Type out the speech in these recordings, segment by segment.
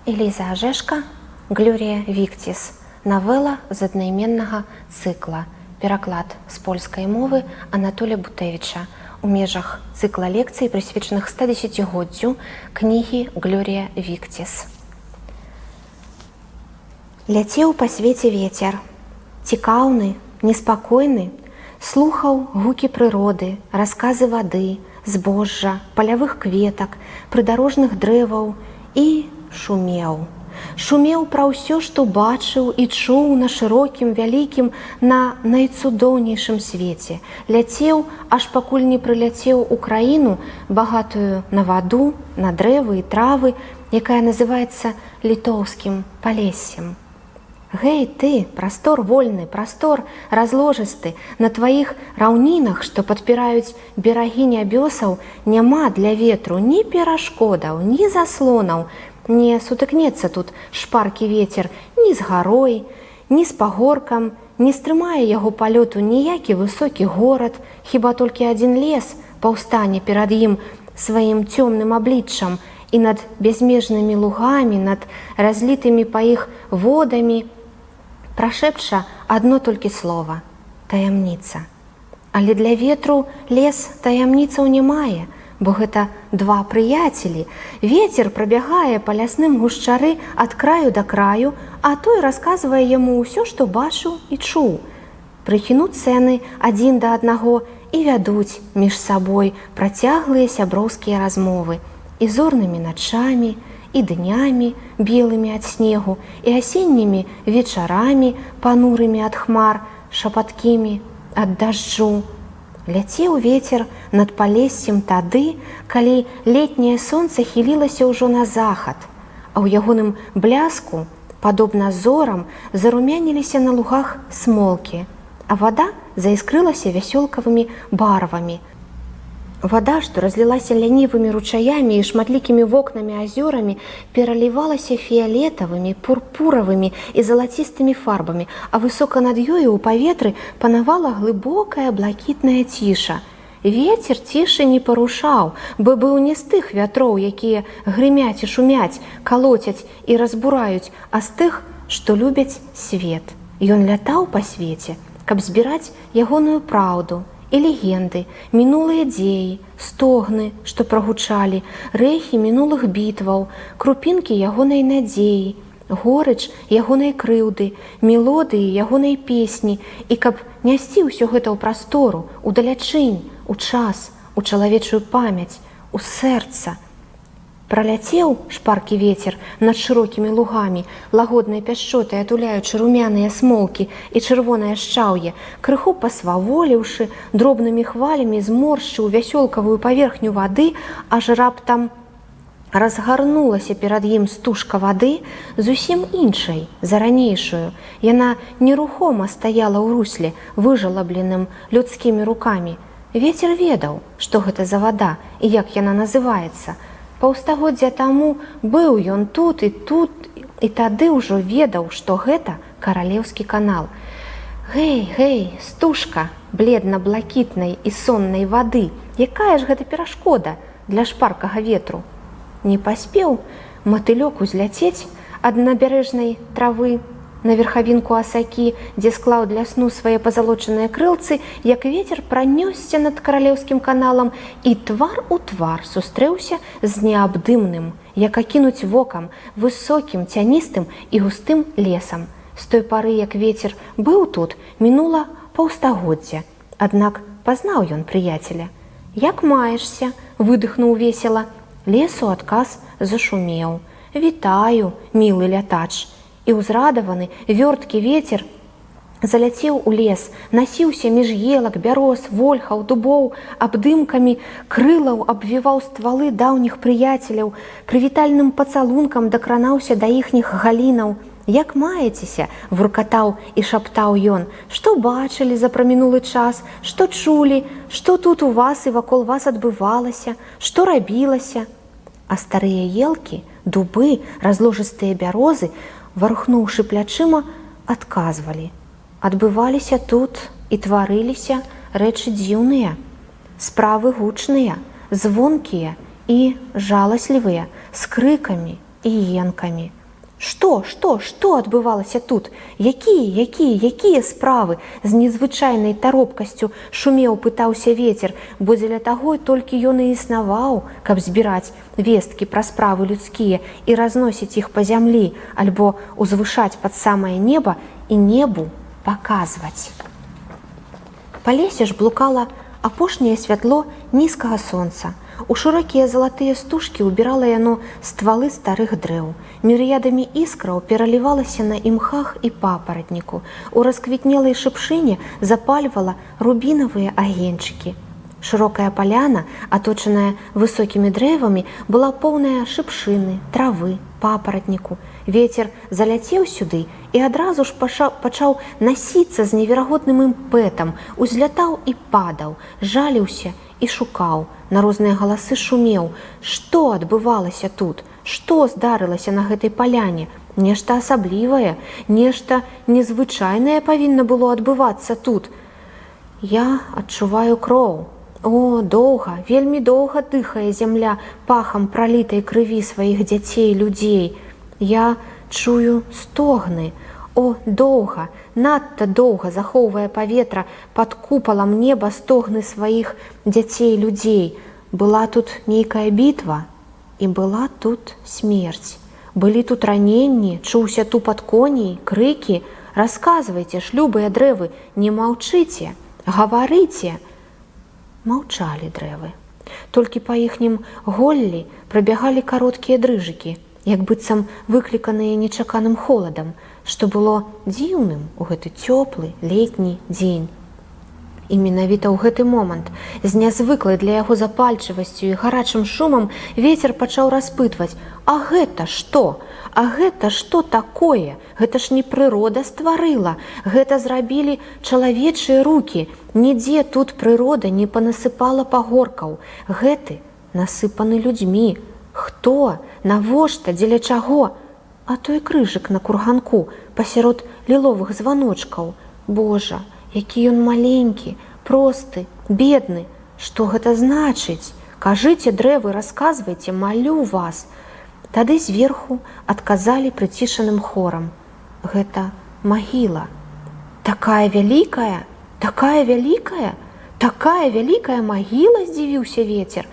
Эліза Ажэшка, Глёрія Вікціс. Навела з аднайменнага цыкла. Пераклад з польскай мовы Анатоля Бутэвіча у межах цыкла лекцый, прысвечаных 110-годдзю кнігі Глёрія Вікціс. Ляцеў па свеце вецер, цікаўны, неспакойны, слухаў гукі прыроды, расказы вады, збожжа, палявых кветак, прыдарожных дрэваў і шумеў. Шумеў пра ўсё, што бачыў і чуў на шырокім, вялікім, на найцудоўнейшым свеце. Ляцеў, аж пакуль не прыляцеў у краіну, багатую на ваду, на дрэвы і травы, якая называецца Літоўскім Палессем. Гэй ты, прастор вольны, прастор разложысты, на тваіх раўнінах, што падпіраюць берагі нябёсаў, няма для ветру ні перашкодаў, ні заслонаў, не сутыкнецца тут шпаркі вецер ні з гарой, ні з пагоркам, не стрымае яго палёту ніякі высокі горад, хіба толькі адзін лес паўстане перад ім сваім цёмным абліччам і над бязмежнымі лугамі, над разлітымі па іх водамі прашэпча адно толькі слова: таямніца. Але для ветру лес таямніцаў не мае, бо гэта два прыяцелі. Вецер прабягае па лясным гушчары ад краю да краю, а той расказвае яму ўсё, што бачыў і чуў. Прыхінуцца яны адзін да аднаго і вядуць між сабой працяглыя сяброўскія размовы і зорнымі начамі, і днямі, белымі ад снегу, і асеннімі вечарамі, панурымі ад хмар, шапаткімі ад дажджу. Ляцеў вецер над Палессем тады, калі летняе сонца хілілася ўжо на захад, а ў ягоным бляску, падобна зорам, зарумяніліся на лугах смолкі, а вада заіскрылася вясёлкавымі барвамі. Вада, што разлілася лянівымі ручаямі і шматлікімі вокнамі азёрамі, пералівалася фіялетавымі, пурпуравымі і залацістымі фарбамі, а высока над ёю ў паветры панавала глыбокая блакітная ціша. Вецер цішы не парушаў, бо быў не з тых вятроў, якія грымяць і шумяць, калоцяць і разбураюць, а з тых, што любяць свет. Ён лятаў па свеце, каб збіраць ягоную праўду і легенды, мінулыя дзеі, стогны, што прагучалі, рэхі мінулых бітваў, крупінкі ягонай надзеі, горыч ягонай крыўды, мелодыі ягонай песні, і каб нясці ўсё гэта ў прастору, у далячынь, у час, у чалавечую памяць, у сэрца. Праляцеў шпаркі вецер над шырокімі лугамі, лагоднай пяшчотай атуляючы румяныя смолкі і чырвонае шчаўе, крыху пасваволіўшы, дробнымі хвалямі зморшчыў вясёлкавую паверхню вады, аж раптам разгарнулася перад ім стужка вады зусім іншай за ранейшую. Яна нерухома стаяла ў русле, выжалабленым людскімі рукамі. Вецер ведаў, што гэта за вада і як яна называецца. Паўстагоддзя таму быў ён тут і тут і тады ўжо ведаў, што гэта Каралеўскі канал. Гэй, гэй, стужка бледна-блакітнай і соннай вады, якая ж гэта перашкода для шпаркага ветру? Не паспеў матылёк узляцець ад набярэжнай травы на верхавінку асакі, дзе склаў для сну свае пазалочаныя крылцы, як ветер пранёсся над Каралеўскім каналам і твар у твар сустрэўся з неабдымным, як акінуць вокам, высокім, цяністым і густым лесам. З той пары, як ветер быў тут, мінула паўстагоддзя. Аднак пазнаў ён прыяцеля. «Як маешся?» — выдыхнуў весела. Лес у адказ зашумеў. «Вітаю, мілы лятач!» І ўзрадаваны вёрткі вецер заляцеў у лес, насіўся між елак, бяроз, вольхаў, дубоў, абдымкамі крылаў абвіваў ствалы даўніх прыяцеляў, прывітальным пацалункам дакранаўся да іхніх галінаў. «Як маецеся?» — вуркатаў і шаптаў ён. «Што бачылі за прамінулы час, што чулі, што тут у вас і вакол вас адбывалася, што рабілася?» А старыя елкі, дубы, разложыстыя бярозы, варухнуўшы плячыма, адказвалі: Адбываліся тут і тварыліся рэчы дзіўныя, справы гучныя, звонкія і жаласлівыя, з крыкамі. і енкамі. Што, што, што адбывалася тут? Якія, якія, якія справы? З незвычайнай таропкасцю шумеў, пытаўся вецер, бо дзеля таго толькі ён і існаваў, каб збіраць весткі пра справы людскія і разносіць іх па зямлі, альбо узвышаць пад самае неба і небу паказваць. Па лесе ж блукала апошняе святло нізкага сонца. У шырокія залатыя стужкі ўбірала яно ствалы старых дрэў. Мірыядамі іскраў пералівалася на імхах і папаратніку. У расквітнелай шыпшыне запальвала рубінавыя агеньчыкі. Шырокая паляна, аточаная высокімі дрэвамі, была поўная шыпшыны, травы, папаратніку. Вецер заляцеў сюды і адразу ж пачаў насіцца з неверагодным імпэтам, узлятаў і падаў, жаліўся і шукаў, на розныя галасы шумеў, што адбывалася тут, што здарылася на гэтай паляне, нешта асаблівае, нешта незвычайнае павінна было адбывацца тут. Я адчуваю кроў. О, доўга, вельмі доўга дыхае зямля пахам пралітай крыві сваіх дзяцей, людзей. Я чую стогны. О, доўга, надта доўга захоўвае паветра пад купалам неба стогны сваіх дзяцей, людзей. Была тут нейкая бітва, і была тут смерць. Былі тут раненні, чуўся тупат коней, крыкі. Расказвайце ж, любыя дрэвы, не маўчыце, гаварыце. Маўчалі дрэвы. Толькі па іхнім голлі прабягалі кароткія дрыжыкі, як быццам выкліканыя нечаканым холадам, што было дзіўным у гэты цёплы летні дзень. І менавіта ў гэты момант з нязвыклай для яго запальчывасцю і гарачым шумам вецер пачаў распытваць: « А гэта што? А гэта што такое? Гэта ж не прырода стварыла, гэта зрабілі чалавечыя рукі. Нідзе тут прырода не панасыпала пагоркаў. Гэты насыпаны людзьмі. Хто? Навошта, дзеля чаго? А той крыжык на курганку пасярод ліловых званочкаў. Божа, які ён маленькі, просты, бедны. Што гэта значыць? Кажыце, дрэвы, расказвайце, малю вас. Тады зверху адказалі прыцішаным хорам. Гэта магіла. Такая вялікая, такая вялікая, такая вялікая магіла, здзівіўся вецер.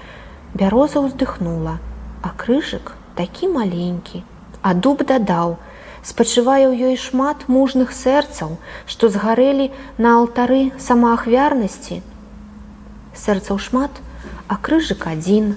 Бяроза ўздыхнула, а крыжык такі маленькі. А дуб дадаў: спачывае ў ёй шмат мужных сэрцаў, што згарэлі на алтары самаахвярнасці. Сэрцаў шмат, а крыжык адзін.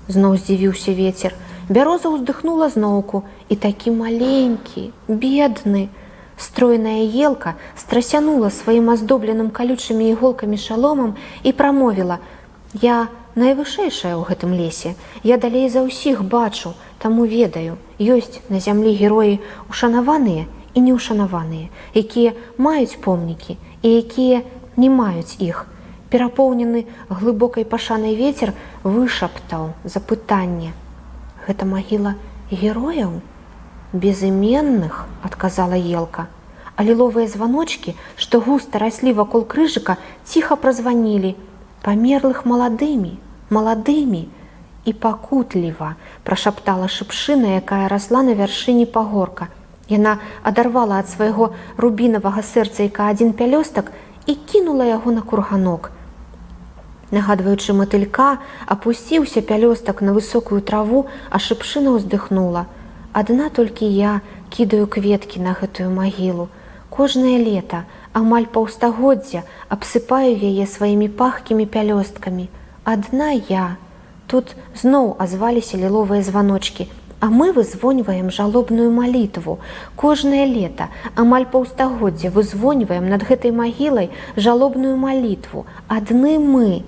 Зноў здзівіўся вецер. Бяроза ўздыхнула зноўку, і такі маленькі, бедны. Стройная елка страсянула сваім аздобленым калючымі іголкамі шаломам і прамовіла: « Я найвышэйшая ў гэтым лесе. Я далей за ўсіх бачу, таму ведаю, ёсць на зямлі героі ушанаваныя і неўшанаваныя, якія маюць помнікі і якія не маюць іх. Перапоўнены глыбокай пашанай вецер вышаптаў запытанне: Гэта магіла герояў? Безыменных, адказала елка. А ліловыя званочкі, што густа раслі вакол крыжыка, ціха празванілі: памерлых маладымі, маладымі. І пакутліва прашаптала шыпшына, якая расла на вяршыні пагорка. Яна адарвала ад свайго рубінавага сэрцайка адзін пялёстак і кінула яго на курганок. Нагадваючы матылька, апусціўся пялёстак на высокую траву, а шыпшына ўздыхнула. Адна толькі я кідаю кветкі на гэтую магілу. Кожнае лета, амаль паўстагоддзя, абсыпаю яе сваімі пахкімі пялёсткамі. Адна я. Тут зноў азваліся ліловыя званочкі, а мы вызвоньваем жалобную малітву. Кожнае лета, амаль паўстагоддзя, вызвоньваем над гэтай магілай жалобную малітву. Адны мы.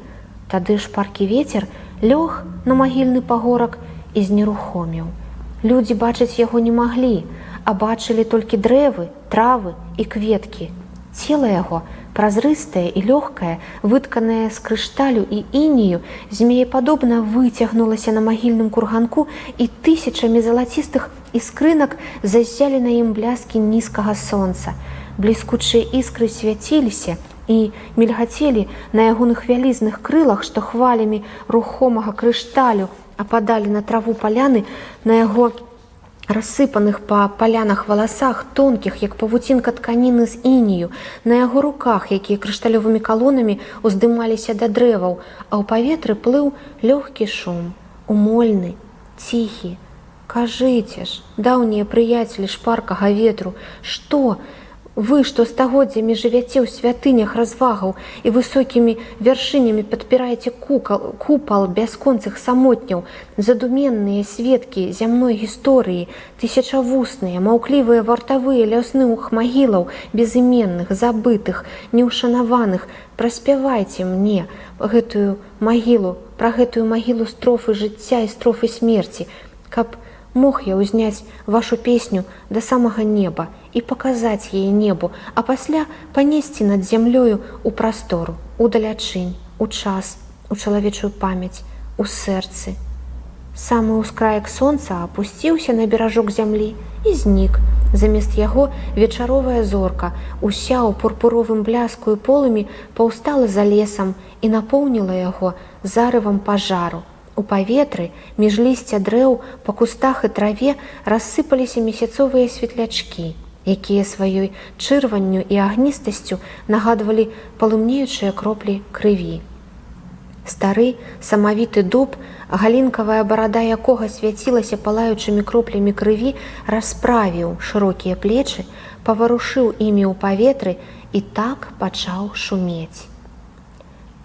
Тады шпаркі вецер лёг на магільны пагорак і знерухоміў. Людзі бачыць яго не маглі, а бачылі толькі дрэвы, травы і кветкі. Цела яго, празрыстае і лёгкае, вытканае з крышталю і інею, змеепадобна выцягнулася на магільным курганку, і тысячамі залацістых іскрынак заззялі на ім бляскі нізкага сонца. Бліскучыя іскры свяціліся і мільгацелі на ягоных вялізных крылах, што хвалямі рухомага крышталю ападалі на траву паляны, на яго Рассыпаных па палянах валасах, тонкіх, як павуцінка тканіны з інею, на яго руках, якія крышталёвымі калонамі ўздымаліся да дрэваў, а ў паветры плыў лёгкі шум, умольны, ціхі. Кажыце ж, даўнія прыяцелі шпаркага ветру, што вы, што стагоддзямі жывяце ў святынях развагаў і высокімі вяршынямі падпіраеце купал бясконцых самотняў, задуменныя сведкі зямной гісторыі, тысячавусныя, маўклівыя вартавыя лясных магілаў, безыменных, забытых, неўшанаваных, праспявайце мне гэтую магілу, пра гэтую магілу строфы жыцця і строфы смерці, каб мог я ўзняць вашу песню да самага неба і паказаць яе небу, а пасля панесці над зямлёю ў прастору, у далячынь, у час, у чалавечую памяць, у сэрцы. Самы ўскраек сонца апусціўся на беражок зямлі і знік. Замест яго вечаровая зорка, уся ў пурпуровым бляску і полымі, паўстала за лесам і напоўніла яго зарывам пажару. У паветры, між лісця дрэў, па кустах і траве рассыпаліся месяцовыя светлячкі, якія сваёй чырванню і агністасцю нагадвалі палымнеючыя кроплі крыві. Стары самавіты дуб, галінкавая барада якога свяцілася палаючымі кроплямі крыві, расправіў шырокія плечы, паварушыў імі ў паветры і так пачаў шумець.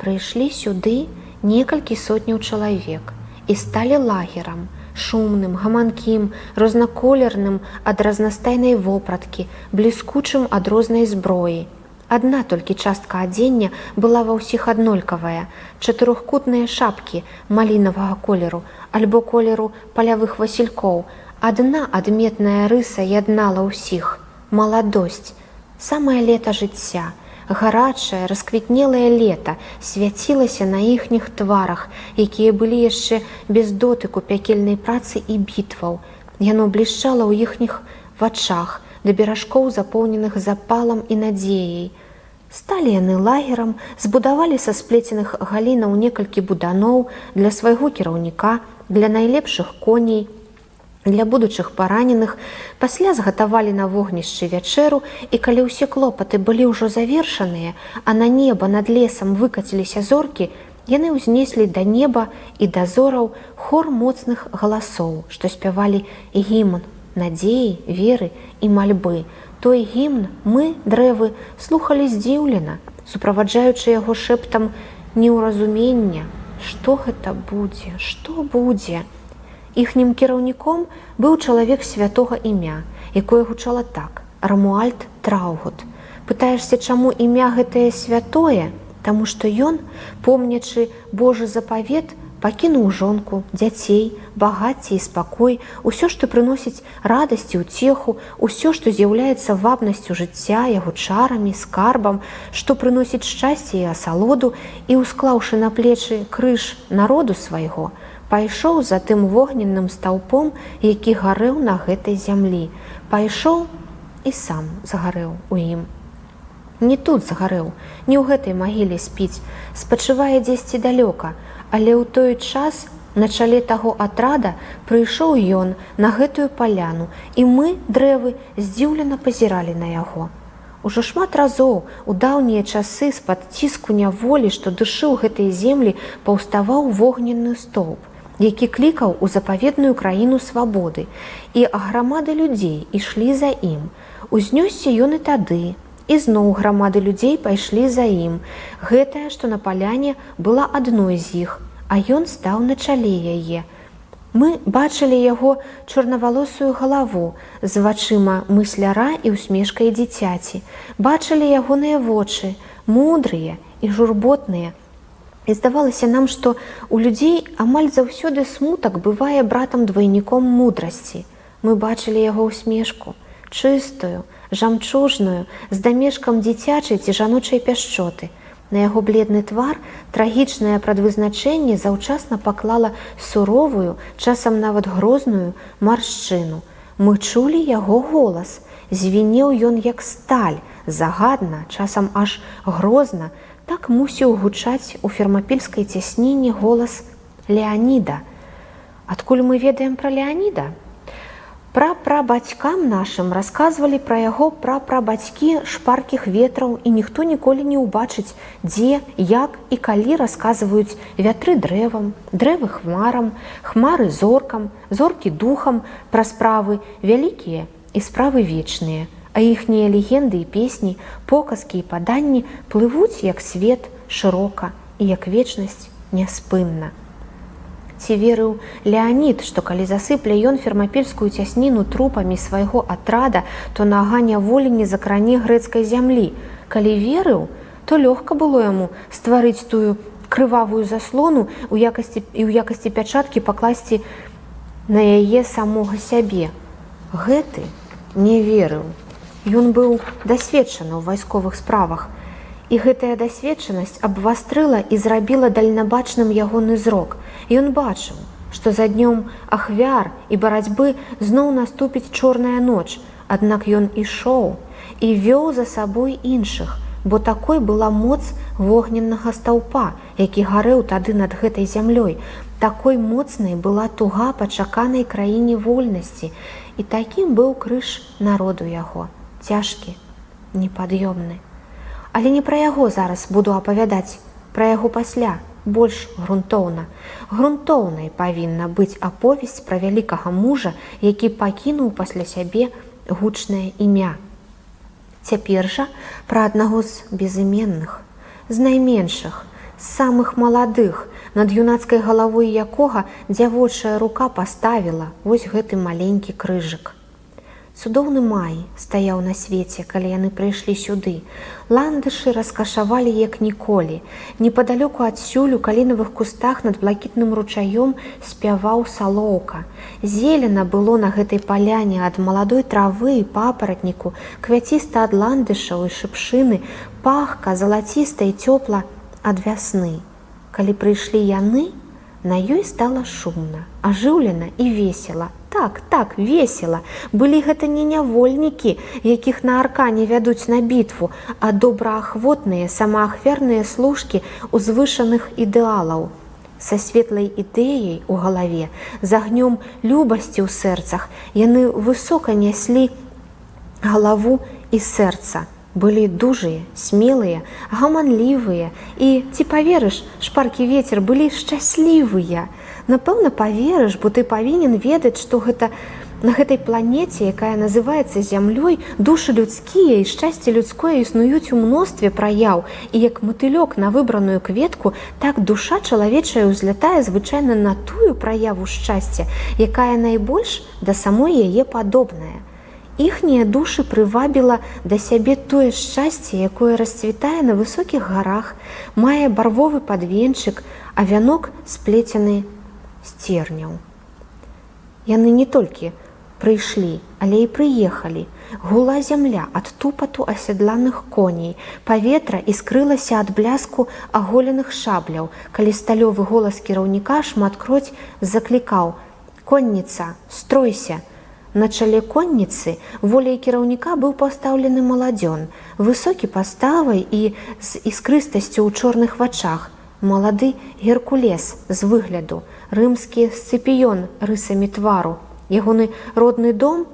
Прыйшлі сюды некалькі сотняў чалавек і сталі лагерам, шумным, гаманкім, рознаколерным ад разнастайнай вопраткі, бліскучым ад рознай зброі. Адна толькі частка адзення была ва ўсіх аднолькавая: чатырохкутныя шапкі малінавага колеру альбо колеру палявых васількоў. Адна адметная рыса яднала ўсіх: маладосць, самае лета жыцця, гарачае, расквітнелае лета свяцілася на іхніх тварах, якія былі яшчэ без дотыку пякельнай працы і бітваў. Яно блішчала ў іхніх вачах, да беражкоў запоўненых запалам і надзеяй. Сталі яны лагерам, збудавалі са сплеценых галінаў некалькі буданоў для свайго кіраўніка, для найлепшых коней, для будучых параненых, пасля згатавалі на вогнішчы вячэру, і калі ўсе клопаты былі ўжо завершаныя, а на неба над лесам выкаціліся зоркі, яны ўзнеслі да неба і да зораў хор моцных галасоў, што спявалі гімн надзеі, веры і мальбы. Той гімн мы, дрэвы, слухалі здзіўлена, суправаджаючы яго шэптам неўразумення, што гэта будзе, што будзе. Іхнім кіраўніком быў чалавек святога імя, якое гучала так: Рамуальд Траўгут. Пытаешся, чаму імя гэтае святое? Таму што ён, помнячы Божы запавет, пакінуў жонку, дзяцей, багацце і спакой, усё, што прыносіць радасць і ўцеху, усё, што з'яўляецца вабнасцю жыцця, яго чарамі, скарбам, што прыносіць шчасце і асалоду, і, усклаўшы на плечы крыж народу свайго, пайшоў за тым вогненным стаўпом, які гарэў на гэтай зямлі, пайшоў і сам згарэў у ім. Не тут згарэў, не ў гэтай магіле спіць, спачывае дзесьці далёка, але ў той час на чале таго атрада прыйшоў ён на гэтую паляну, і мы, дрэвы, здзіўлена пазіралі на яго. Ужо шмат разоў у даўнія часы з-пад ціску няволі, што душыў гэтыя землі, паўставаў вогненны стоўп, які клікаў у запаветную краіну свабоды, і грамады людзей ішлі за ім. Узнёсся ён і тады, і зноў грамады людзей пайшлі за ім. Гэтая, што на паляне, была адной з іх, а ён стаў на чале яе. Мы бачылі яго чорнавалосую галаву з вачыма мысляра і усмешкай дзіцяці, бачылі ягоныя вочы, мудрыя і журботныя. І здавалася нам, што у людзей амаль заўсёды смутак бывае братам-двайніком мудрасці. Мы бачылі яго усмешку, чыстую, жамчужную, з дамешкам дзіцячай ці жаночай пяшчоты. На яго бледны твар трагічнае прадвызначэнне заўчасна паклала суровую, часам нават грозную маршчыну. Мы чулі яго голас. Звінеў ён як сталь, загадна, часам аж грозна, так мусіў гучаць у фермапільскай цясніне голас Леаніда. Адкуль мы ведаем пра Леаніда? Прапрабацькам нашым расказвалі пра яго прапрабацькі шпаркіх ветраў, і ніхто ніколі не ўбачыць, дзе, як і калі расказваюць вятры дрэвам, дрэвы хмарам, хмары зоркам, зоркі духам пра справы вялікія і справы вечныя, а іхнія легенды і песні, показкі і паданні плывуць як свет шырока і як вечнасць няспынна. Ці верыў Леанід, што калі засыпле ён фермапільскую цясніну трупамі свайго атрада, то нага няволі не закране грэцкай зямлі? Калі верыў, то лёгка было яму стварыць тую крывавую заслону у якасці і ў якасці пячаткі пакласці на яе самога сябе. Гэты не верыў. Ён быў дасведчаны ў вайсковых справах. І гэтая дасведчанасць абвастрыла і зрабіла дальнабачным ягоны зрок. Ён бачыў, што за днём ахвяр і барацьбы зноў наступіць чорная ноч, аднак ён ішоў і вёў за сабой іншых, бо такой была моц вогненнага стаўпа, які гарэў тады над гэтай зямлёй. Такой моцнай была туга па чаканай краіне вольнасці, і такім быў крыж народу яго, цяжкі, непад'ёмны. Але не пра яго зараз буду апавядаць, пра яго пасля, больш грунтоўна. Грунтоўнай павінна быць аповесць пра вялікага мужа, які пакінуў пасля сябе гучнае імя. Цяпер жа пра аднаго з безыменных, з найменшых, з самых маладых, над юнацкай галавой якога дзявочая рука паставіла вось гэты маленькі крыжык. Цудоўны май стаяў на свеце, калі яны прыйшлі сюды. Ландышы раскашавалі як ніколі. Непадалёку адсюль у калінавых кустах над блакітным ручаём спяваў салоўка. Зелена было на гэтай паляне ад маладой травы і папаратніку, квяціста ад ландышаў і шыпшыны, пахка залаціста і цёпла ад вясны. Калі прыйшлі яны, на ёй стала шумна, ажыўлена і весела. Так, так, весела. Былі гэта не нявольнікі, якіх на аркане вядуць на бітву, а добраахвотныя, самаахвярныя служкі узвышаных ідэалаў. Са светлай ідэяй у галаве, з агнём любасці ў сэрцах, яны высока няслі галаву і сэрца. Былі дужыя, смелыя, гаманлівыя і, ці паверыш, шпаркі вецер, былі шчаслівыя. Напэўна, паверыш, бо ты павінен ведаць, што гэта на гэтай планеце, якая называецца зямлёй, душы людскія і шчасце людское існуюць у мностве праяў, і як матылёк на выбраную кветку, так душа чалавечая ўзлятае звычайна на тую праяву шчасця, якая найбольш да самой яе падобная. Іхнія душы прывабіла да сябе тое шчасце, якое расцвітае на высокіх гарах, мае барвовы падвенчык, а вянок сплецены з церняў. Яны не толькі прыйшлі, але і прыехалі. Гула зямля ад тупату асядланых коней, паветра іскрылася ад бляску аголеных шабляў, калі сталёвы голас кіраўніка шматкроць заклікаў: « Конніца, стройся! На чале конніцы воляй кіраўніка быў пастаўлены маладзён, высокі паставай і з іскрыстасцю ў чорных вачах, малады Геркулес з выгляду, рымскі Сцыпіён рысамі твару. Ягоны родны дом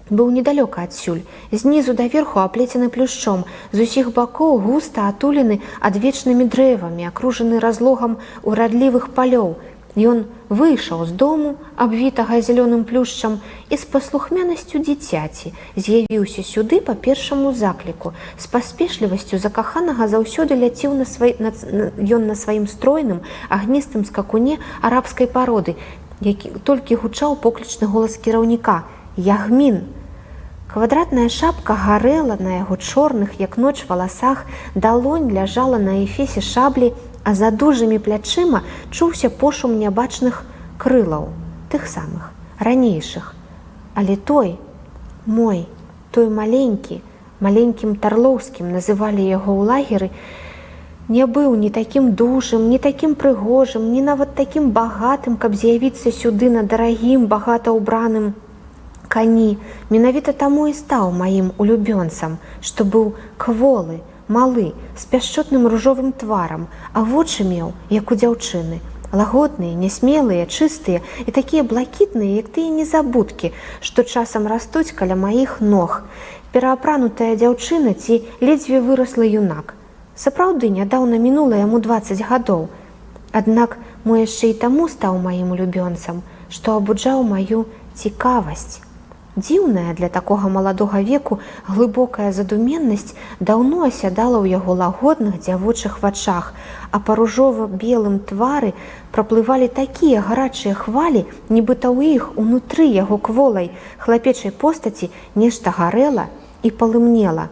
быў недалёка адсюль, знізу даверху аплецены плюшчом, з усіх бакоў густа атулены адвечнымі дрэвамі, акружаны разлогам урадлівых палёў. Ён выйшаў з дому, абвітага зялёным плюшчам, і з паслухмянасцю дзіцяці з'явіўся сюды па першаму закліку. З паспешлівасцю закаханага заўсёды ляцеў на свай, на, ён на сваім стройным агністым скакуне арабскай пароды, які толькі гучаў поклічны голас кіраўніка: Ягмін! Квадратная шапка гарэла на яго чорных, як ноч, валасах, далонь ляжала на эфесе шаблі, а за дужымі плячыма чуўся пошум нябачных крылаў, тых самых, ранейшых. Але той, мой, той маленькі, маленькім Тарлоўскім называлі яго ў лагеры, не быў ні такім дужым, ні такім прыгожым, ні нават такім багатым, каб з'явіцца сюды на дарагім, багата ўбраным кані. Менавіта таму і стаў маім улюбёнцам, што быў кволы, малы, з пяшчотным ружовым тварам, а вочы меў, як у дзяўчыны. Лагодныя, нясмелыя, чыстыя і такія блакітныя, як тыя незабудкі, што часам растуць каля маіх ног. Пераапранутая дзяўчына ці ледзьве вырасла юнак. Сапраўды, нядаўна мінула яму 20 гадоў. Аднак мо яшчэ і таму стаў маім улюбёнцам, што абуджаў маю цікавасць. Дзіўная для такога маладога веку глыбокая задуменнасць даўно асядала ў яго лагодных дзявочых вачах, а па ружова-белым твары праплывалі такія гарачыя хвалі, нібыта ў іх унутры яго кволай хлапечай постаці нешта гарэла і палымнела.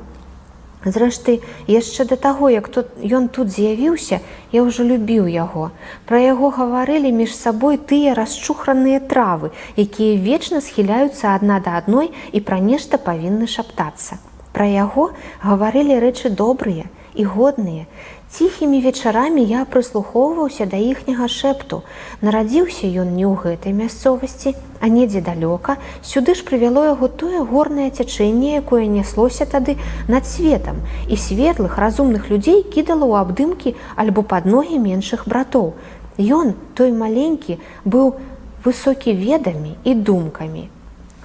Зрэшты, яшчэ да таго, як тут, ён тут з'явіўся, я ўжо любіў яго. Пра яго гаварылі між сабой тыя расчухраныя травы, якія вечна схіляюцца адна да адной і пра нешта павінны шаптацца. Пра яго гаварылі рэчы добрыя і годныя. Ціхімі вечарамі я прыслухоўваўся да іхняга шэпту. Нарадзіўся ён не ў гэтай мясцовасці, а недзе далёка, сюды ж прывяло яго тое горнае цячэнне, якое няслося тады над светам, і светлых, разумных людзей кідала ў абдымкі альбо пад ногі меншых братоў. Ён, той маленькі, быў высокі ведамі і думкамі.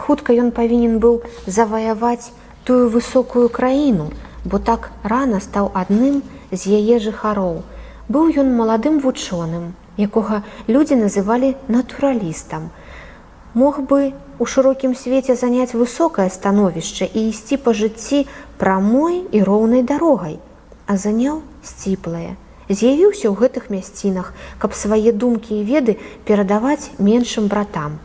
Хутка ён павінен быў заваяваць тую высокую краіну, бо так рана стаў адным з яе жыхароў. Быў ён маладым вучоным, якога людзі называлі натуралістам. Мог бы у шырокім свеце заняць высокае становішча і ісці па жыцці прамой і роўнай дарогай, а заняў сціплае. З'явіўся ў гэтых мясцінах, каб свае думкі і веды перадаваць меншым братам.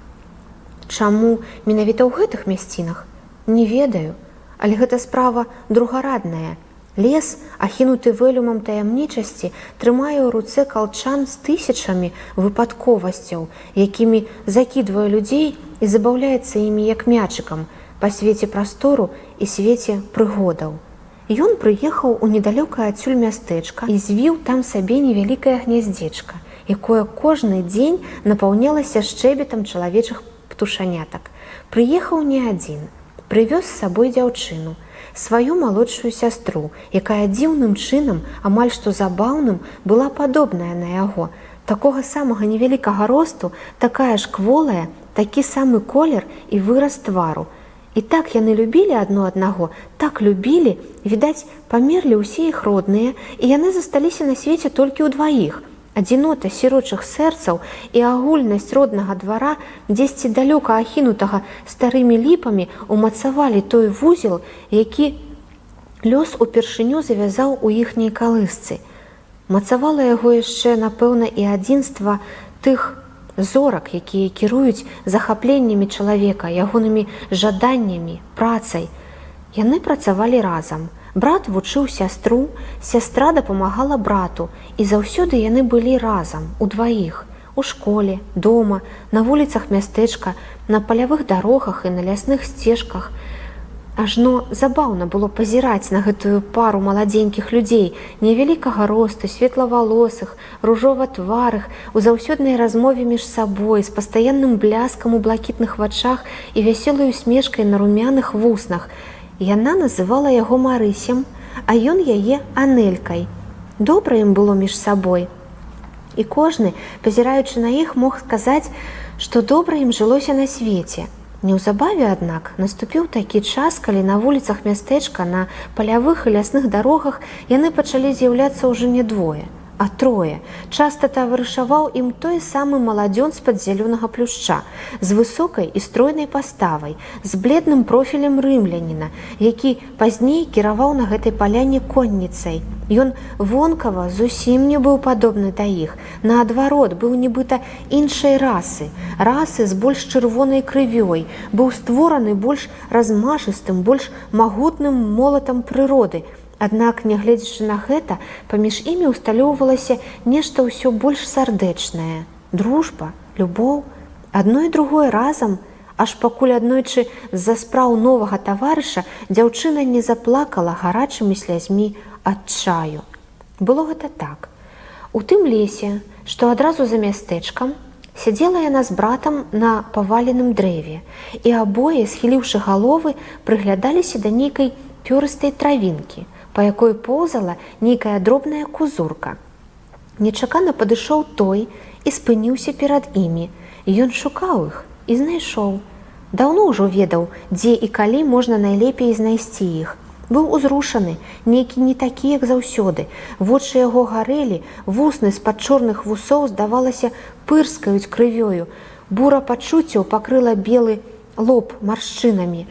Чаму менавіта ў гэтых мясцінах? Не ведаю, але гэта справа другарадная. Лес, ахінуты вэлюмам таямнічасці, трымае ў руцэ калчан з тысячамі выпадковасцяў, якімі закідвае людзей і забаўляецца імі як мячыкам па свеце прастору і свеце прыгодаў. Ён прыехаў у недалёкае адсюль мястэчка і звіў там сабе невялікае гняздзечка, якое кожны дзень напаўнялася шчэбетам чалавечых птушанятак. Прыехаў не адзін, прывёз з сабой дзяўчыну, сваю малодшую сястру, якая дзіўным чынам, амаль што забаўным, была падобная на яго, такога самага невялікага росту, такая ж кволая, такі самы колер і выраз твару. І так яны любілі адно аднаго, так любілі, відаць, памерлі ўсе іх родныя, і яны засталіся на свеце толькі ўдваіх. Адзінота сірочых сэрцаў і агульнасць роднага двара, дзесьці далёка ахінутага старымі ліпамі, умацавалі той вузел, які лёс упершыню завязаў у іхняй калысцы. Мацавала яго яшчэ, напэўна, і адзінства тых зорак, якія кіруюць захапленнямі чалавека, ягонымі жаданнямі, працай. Яны працавалі разам. Брат вучыў сястру, сястра дапамагала брату, і заўсёды яны былі разам, удваіх, у школе, дома, на вуліцах мястэчка, на палявых дарогах і на лясных сцежках. Ажно забаўна было пазіраць на гэтую пару маладзенькіх людзей, невялікага росту, светлавалосых, ружова-тварых, у заўсёднай размове між сабой, з пастаянным бляскам у блакітных вачах і вясёлай усмешкай на румяных вуснах. Яна называла яго Марысем, а ён яе Анелькай. Добра ім было між сабой. І кожны, пазіраючы на іх, мог сказаць, што добра ім жылося на свеце. Неўзабаве, аднак, наступіў такі час, калі на вуліцах мястэчка, на палявых і лясных дарогах яны пачалі з'яўляцца ўжо не двое, а трое. Часта таварышаваў ім той самы маладзён з-пад зялёнага плюшча, з высокай і стройнай паставай, з бледным профілем рымляніна, які пазней кіраваў на гэтай паляне конніцай. Ён вонкава зусім не быў падобны да іх. Наадварот, быў нібыта іншай расы, расы з больш чырвонай крывёй, быў створаны больш размашыстым, больш магутным молатам прыроды. Аднак, нягледзячы на гэта, паміж імі ўсталёўвалася нешта ўсё больш сардэчнае. Дружба, любоў, адно і другое разам, аж пакуль аднойчы з-за спраў новага таварыша дзяўчына не заплакала гарачымі слязьмі адчаю. Было гэта так. У тым лесе, што адразу за мястэчкам, сядзела яна з братам на паваленым дрэве, і абое, схіліўшы галовы, прыглядаліся да нейкай пёрыстай травінкі, па якой поўзала нейкая дробная кузурка. Нечакана падышоў той і спыніўся перад імі. Ён шукаў іх і знайшоў. Даўно ўжо ведаў, дзе і калі можна найлепей знайсці іх. Быў узрушаны, нейкі не такі, як заўсёды. Вочы яго гарэлі, вусны з-пад чорных вусоў, здавалася, пырскаюць крывёю. Бура пачуццяў пакрыла белы лоб маршчынамі.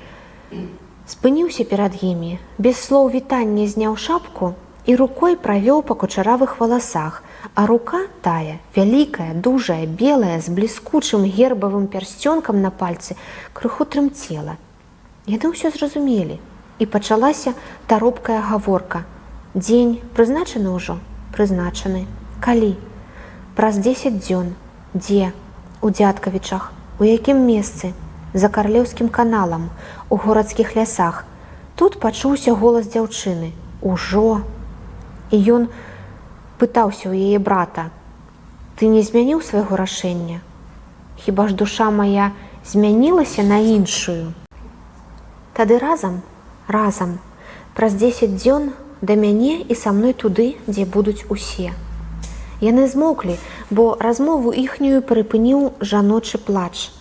Спыніўся перад імі, без слоў вітання зняў шапку і рукой правёў па кучаравых валасах, а рука тая, вялікая, дужая, белая, з бліскучым гербавым пярсцёнкам на пальцы, крыху трымцела. Яны ўсё зразумелі, і пачалася таропкая гаворка. Дзень прызначаны ўжо, прызначаны. Калі? Праз 10 дзён. Дзе? У Дзядкавічах. У якім месцы? За Карлеўскім каналам, у горадскіх лясах. Тут пачуўся голас дзяўчыны. Ужо. І ён пытаўся ў яе брата: « Ты не змяніў свайго рашэння? Хіба ж душа моя змянілася на іншую? Тады разам, разам, праз 10 дзён да мяне і са мной туды, дзе будуць усе. Яны змоўклі, бо размову іхнюю прыпыніў жаночы плач.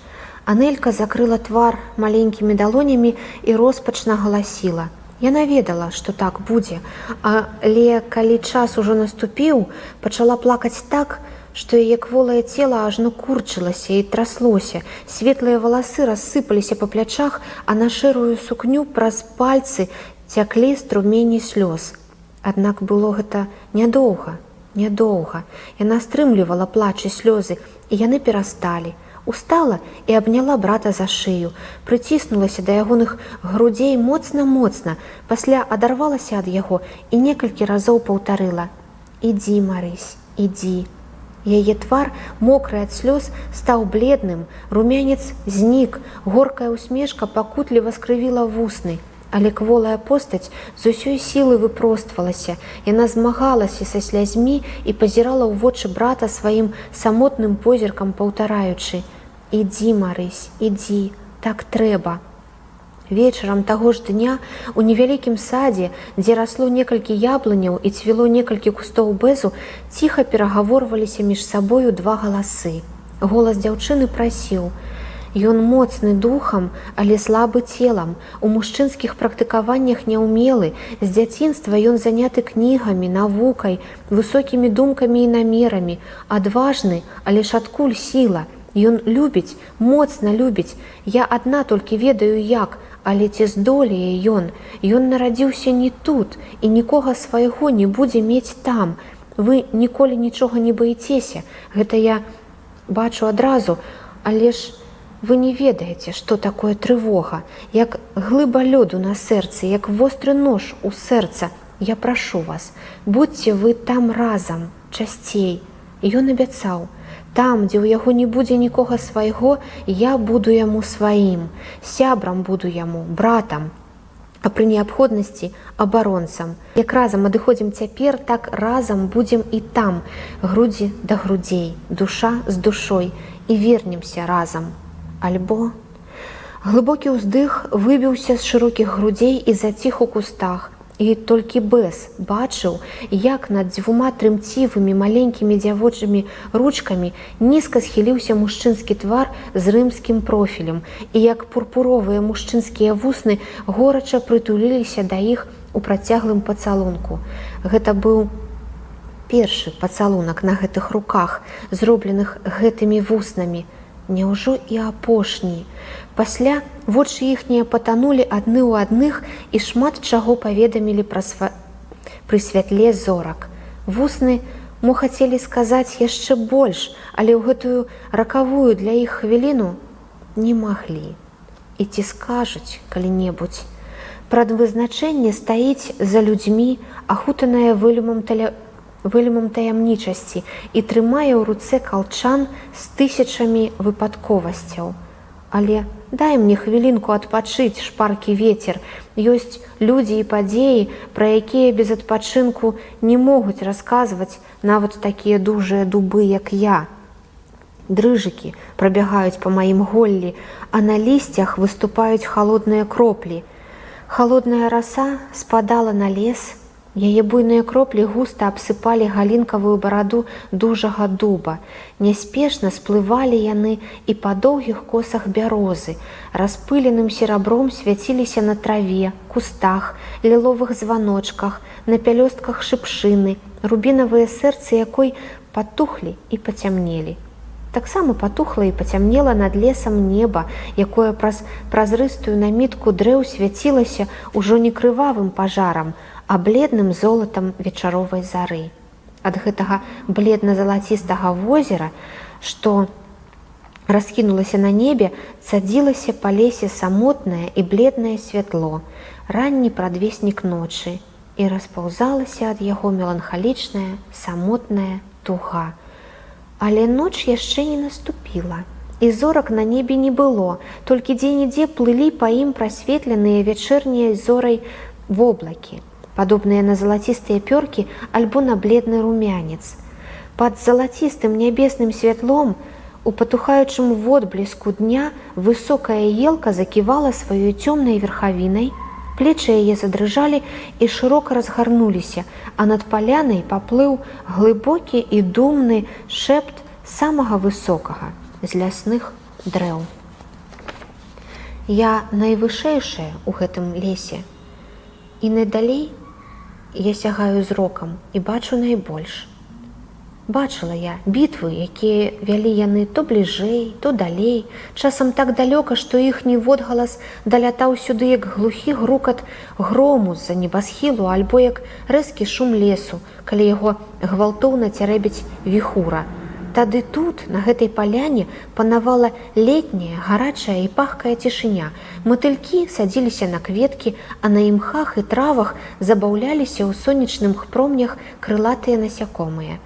Анелька закрыла твар маленькімі далонямі і роспачна галасіла. Яна ведала, што так будзе, але калі час ужо наступіў, пачала плакаць так, што яе кволае цела ажно курчылася і траслося, светлыя валасы рассыпаліся па плячах, а на шэрую сукню праз пальцы цяклі струмені слёз. Аднак было гэта нядоўга, нядоўга. Яна стрымлівала плач і слёзы, і яны перасталі. Устала і абняла брата за шыю, прыціснулася да ягоных грудзей моцна-моцна, пасля адарвалася ад яго і некалькі разоў паўтарыла: « Ідзі, Марысь, ідзі. Яе твар, мокры ад слёз, стаў бледным, румянец знік, горкая усмешка пакутліва скрывіла вусны. Але кволая постаць з усёй сілы выпроствалася. Яна змагалася са слязьмі і пазірала ў вочы брата сваім самотным позіркам, паўтараючы: « Ідзі, Марысь, ідзі, так трэба. Вечарам таго ж дня у невялікім садзе, дзе расло некалькі яблыняў і цвіло некалькі кустоў бэзу, ціха перагаворваліся між сабою два галасы. Голас дзяўчыны прасіў: Ён моцны духам, але слабы целам, у мужчынскіх практыкаваннях няўмелы, з дзяцінства ён заняты кнігамі, навукай, высокімі думкамі і намерамі, адважны, але ж адкуль сіла? Ён любіць, моцна любіць. Я адна толькі ведаю як, але ці здолее ён? Ён нарадзіўся не тут і нікога свайго не будзе мець там. Вы ніколі нічога не баіцеся. Гэта я бачу адразу, але ж вы не ведаеце, што такое трывога, як глыба лёду на сэрцы, як востры нож у сэрца. Я прашу вас, будьце вы там разам, часцей. Ён абяцаў: там, дзе ў яго не будзе нікога свайго, я буду яму сваім, сябрам буду яму, братам, а пры неабходнасці абаронцам. Як разам адыходзім цяпер, так разам будзем і там, грудзі да грудзей, душа з душой, і вернемся разам. Альбо глыбокі ўздых выбіўся з шырокіх грудзей і заціх у кустах. І толькі Бэс бачыў, як над дзвюма трымцівымі маленькімі дзявочымі ручкамі нізка схіліўся мужчынскі твар з рымскім профілем і як пурпуровыя мужчынскія вусны горача прытуліліся да іх у працяглым пацалунку. Гэта быў першы пацалунак на гэтых руках, зробленых гэтымі вуснамі. Няўжо і апошні? Пасля вочы іхнія патанулі адны ў адных і шмат чаго паведамілі пры святле зорак. Вусны мо хацелі сказаць яшчэ больш, але ў гэтую ракавую для іх хвіліну не маглі. І ці скажуць калі-небудзь? Прадвызначэнне стаіць за людзьмі, ахутанае вэлюмам таямнічасці, і трымае ў руцэ калчан з тысячамі выпадковасцяў. Але дай мне хвілінку адпачыць, шпаркі ветер. Ёсць людзі і падзеі, пра якія без адпачынку не могуць расказваць нават такія дужыя дубы, як я. Дрыжыкі прабягаюць па маім голлі, а на лісцях выступаюць халодныя кроплі. Халодная раса спадала на лес, Яе буйныя кроплі густа абсыпалі галінкавую бараду дужага дуба. Няспешна сплывалі яны і па доўгіх косах бярозы, распыленым серабром свяціліся на траве, кустах, ліловых званочках, на пялёстках шыпшыны, рубінавыя сэрцы якой патухлі і пацямнелі. Таксама патухла і пацямнела над лесам неба, якое праз празрыстую намітку дрэў свяцілася ўжо не крывавым пажарам, а бледным золатам вечаровай зары. Ад гэтага бледна-залацістага возера, што раскінулася на небе, цадзілася па лесе самотнае і бледнае святло, ранні прадвеснік ночы, і распаўзалася ад яго меланхалічная, самотная туга. Але ноч яшчэ не наступіла. І зорак на небе не было, толькі дзе-нідзе плылі па ім прасветленыя вячэрняй зорай воблакі, падобныя на залацістыя пёркі альбо на бледны румянец. Пад залацістым нябесным святлом у патухаючым водблеску дня высокая елка заківала сваёй цёмнай верхавінай, плечы яе задрыжалі і шырока разгарнуліся, а над палянай паплыў глыбокі і думны шэпт самага высокага з лясных дрэў. Я найвышэйшая ў гэтым лесе, і найдалей я сягаю зрокам і бачу найбольш. Бачыла я бітвы, якія вялі яны то бліжэй, то далей, часам так далёка, што іхні водгалас далятаў сюды як глухі грукат грому з-за небасхілу альбо як рэзкі шум лесу, калі яго гвалтоўна цярэбіць віхура. Тады тут, на гэтай паляне, панавала летняя, гарачая і пахкая цішыня. Матылькі садзіліся на кветкі, а на імхах і травах забаўляліся ў сонечных промнях крылатыя насякомыя.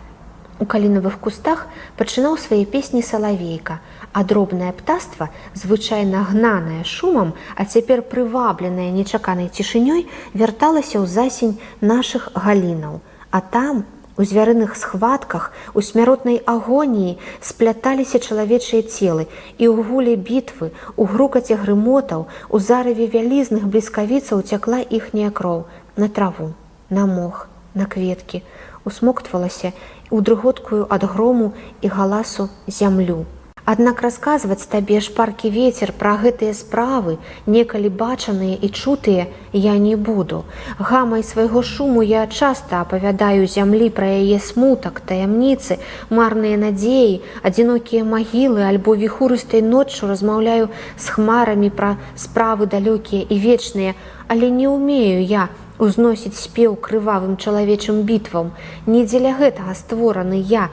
У калінавых кустах пачынаў свае песні салавейка, а дробнае птаства, звычайна гнанае шумам, а цяпер прывабленае нечаканай цішынёй, вярталася ў засень нашых галінаў. А там, у звярыных схватках, у смяротнай агоніі спляталіся чалавечыя целы, і ў гуле бітвы, у грукаце грымотаў, у зарыве вялізных бліскавіцаў цякла іхняя кроў на траву, на мох, на кветкі, усмоктвалася ў дрыготкую ад грому і галасу зямлю. Аднак расказваць табе, шпаркі вецер, пра гэтыя справы, некалі бачаныя і чутыя, я не буду. Гамай свайго шуму я часта апавядаю зямлі пра яе смутак, таямніцы, марныя надзеі, адзінокія магілы альбо віхурыстай ноччу размаўляю з хмарамі пра справы далёкія і вечныя, але не ўмею я узносіць спеў крывавым чалавечым бітвам. Не дзеля гэтага створаны я,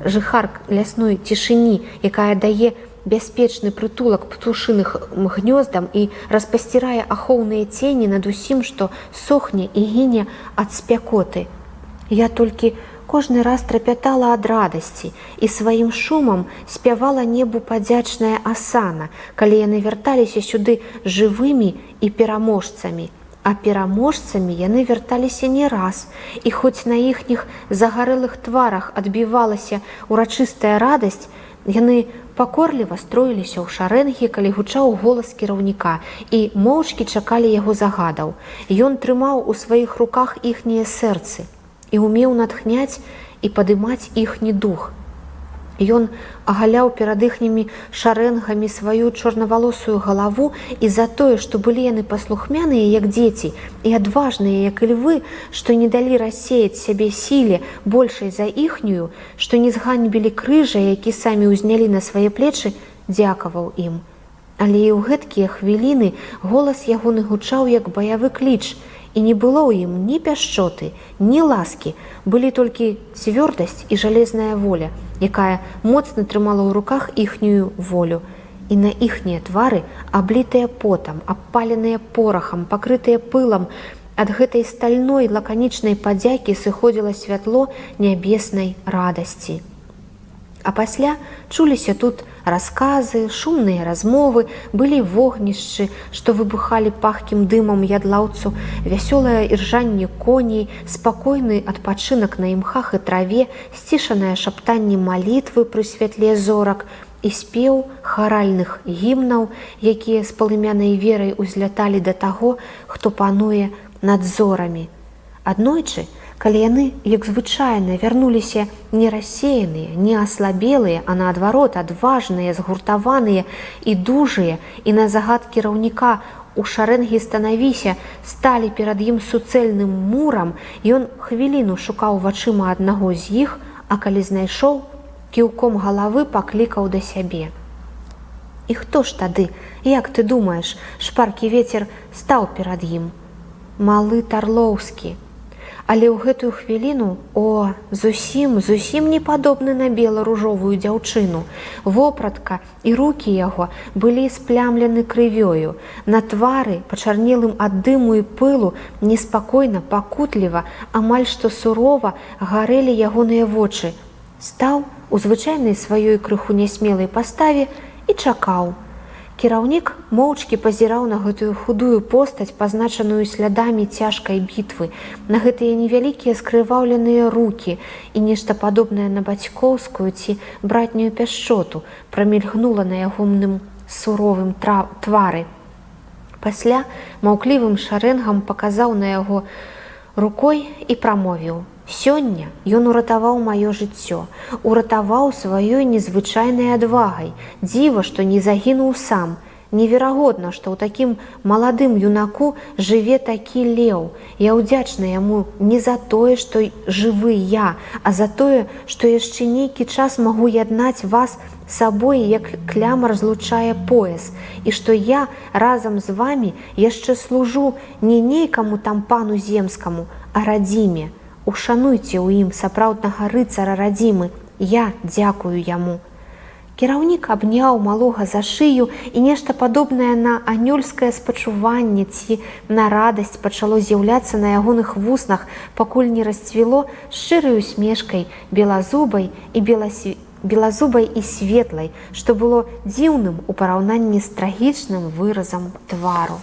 жыхар лясной цішыні, якая дае бяспечны прытулак птушыных гнёздам і распасцірае ахоўныя цені над усім, што сохне і гіне ад спякоты. Я толькі кожны раз трапятала ад радасці і сваім шумам спявала небу падзячная асана, калі яны вярталіся сюды жывымі і пераможцамі. А пераможцамі яны вярталіся не раз, і хоць на іхніх загарэлых тварах адбівалася урачыстая радасць, яны пакорліва строіліся ў шарэнгі, калі гучаў голас кіраўніка, і моўчкі чакалі яго загадаў. Ён трымаў у сваіх руках іхнія сэрцы і ўмеў натхняць і падымаць іхні дух. Ён агаляў перад іхнімі шарэнгамі сваю чорнавалосую галаву і за тое, што былі яны паслухмяныя, як дзеці, і адважныя, як ільвы, што не далі рассеяць сябе сіле большай за іхнюю, што не зганьбілі крыжа, які самі ўзнялі на свае плечы, дзякаваў ім. Але і ў гэткія хвіліны голас ягоны гучаў як баявы кліч, і не было ў ім ні пяшчоты, ні ласкі, былі толькі цвёрдасць і жалезная воля, якая моцна трымала ў руках іхнюю волю. І на іхнія твары, аблітыя потам, абпаленыя порахам, пакрытыя пылам, ад гэтай стальной лаканічнай падзякі сыходзіла святло нябеснай радасці. А пасля чуліся тут расказы, шумныя размовы, былі вогнішчы, што выбухалі пахкім дымам ядлаўцу, вясёлае іржанне коней, спакойны адпачынак на імхах і траве, сцішанае шаптанне малітвы пры святле зорак і спеў харальных гімнаў, якія з палымянай верай узляталі да таго, хто пануе над зорамі. Аднойчы, калі яны, як звычайна, вярнуліся не рассеяныя, не аслабелыя, а наадварот адважныя, згуртаваныя і дужыя, і на загад кіраўніка у шарэнгі станавіся сталі перад ім суцэльным мурам, ён хвіліну шукаў вачыма аднаго з іх, а калі знайшоў, кіўком галавы паклікаў да сябе. І хто ж тады, як ты думаеш, шпаркі вецер стаў перад ім? Малы Тарлоўскі. Але ў гэтую хвіліну, о, зусім, зусім не падобны на бела-ружовую дзяўчыну. Вопратка і рукі яго былі сплямлены крывёю. На твары, пачарнелым ад дыму і пылу, неспакойна, пакутліва, амаль што сурова гарэлі ягоныя вочы. Стаў у звычайнай сваёй крыху нясмелай паставе і чакаў. Кіраўнік моўчкі пазіраў на гэтую худую постаць, пазначаную слядамі цяжкай бітвы, на гэтыя невялікія скрываўленыя рукі, і нешта падобнае на бацькоўскую ці братнюю пяшчоту прамільгнула на ягоным суровым твары. Пасля маўклівым шарэнгам паказаў на яго рукой і прамовіў: «Сёння ён уратаваў маё жыццё, уратаваў сваёй незвычайнай адвагай. Дзіва, што не загінуў сам. Неверагодна, што ў такім маладым юнаку жыве такі леў. Я ўдзячна яму не за тое, што жывы я, а за тое, што яшчэ нейкі час магу яднаць вас сабой, як клямар злучае пояс, і што я разам з вамі яшчэ служу не нейкаму там пану земскаму, а радзіме. Ушануйце ў ім сапраўднага рыцара радзімы. Я дзякую яму». Кіраўнік абняў малога за шыю, і нешта падобнае на анёльскае спачуванне ці на радасць пачало з'яўляцца на ягоных вуснах, пакуль не расцвіло шчырай усмешкай, белазубай і белазубай і светлай, што было дзіўным у параўнанні з трагічным выразам твару.